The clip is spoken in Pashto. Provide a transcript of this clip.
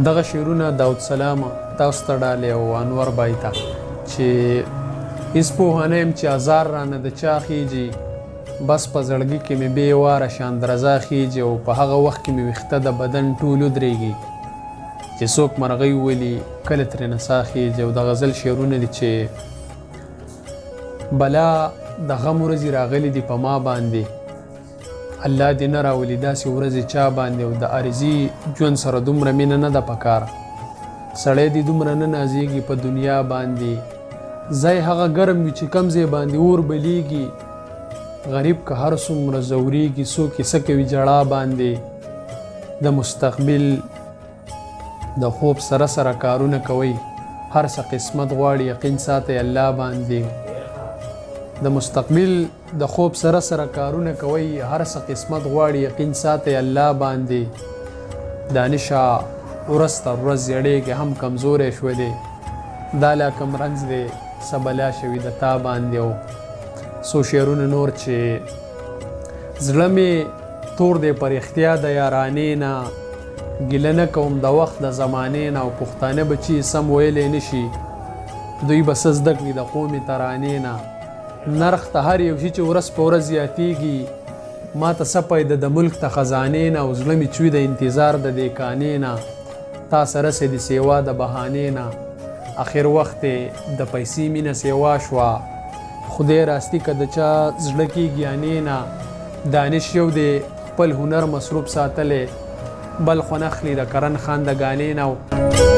دغه شعرونه داود سلام تاسو ته ډالۍ او انور بای ته چې هیڅ پوه نه یم چې ازار رانه د چا خیږي، بس په زړګي کې مې بې واره شان درزا خیږي او په هغه وخت کې مې ویښته د بدن ټول ودرېږي چې څوک مرغۍ ولي کله ترېنه سا خیږي. او د غزل شعرونه دي چې بلا د غم ورځې راغلي دي په ما باندې، الله دې نه راولي داسې ورځې چا باندې. او د عارضي ژوند سره دومره مینه نه ده پکار، سړی دې دومره نه نازیږي په دنیا باندې. ځای هغه ګرم وي چې کم ځای باندې اور بلیږي، غریب که هر څومره ځورېږي څوک یې څه کوي ژړا باندې. د مستقبل د خوب سره سره کارونه کوئ، هر څه قسمت غواړي یقین ساتئ الله باندې. د مستقبل د خوب سره سره کارونه کوئ، هر څه قسمت غواړي یقین ساتئ الله باندې. دانشه ورځ تر ورځ زیړېږي هم کمزوری شولې، دا لا کم رنځ دی څه بلا شوي د تا باندې. او څو شعرونه نور چې زړه مې تور دی پر اختیا د یارانې نه، ګیله نه کوم د وخت د زمانې نه. او پښتانه بچي سم ویلی نه شي، دوی به څه زده کړي د قومې ترانې نه. نرخ ته هر یو شي چې ورځ په ورځ زیاتېږي، ما ته څه پیدا د ملک ته خزانې نه. او زړه مې چوي د انتظار د دې کانې نه، تا سره څه دي سیوا د بهانې نه. اخر وخت د پیسې مینه سیوا شوه، خدای راستي که د چا زړه کېږي انې نه. دانش یو دی خپل هنر مصروف ساتلی، بل خو نه اخلي د کرن خان د ګانې نه.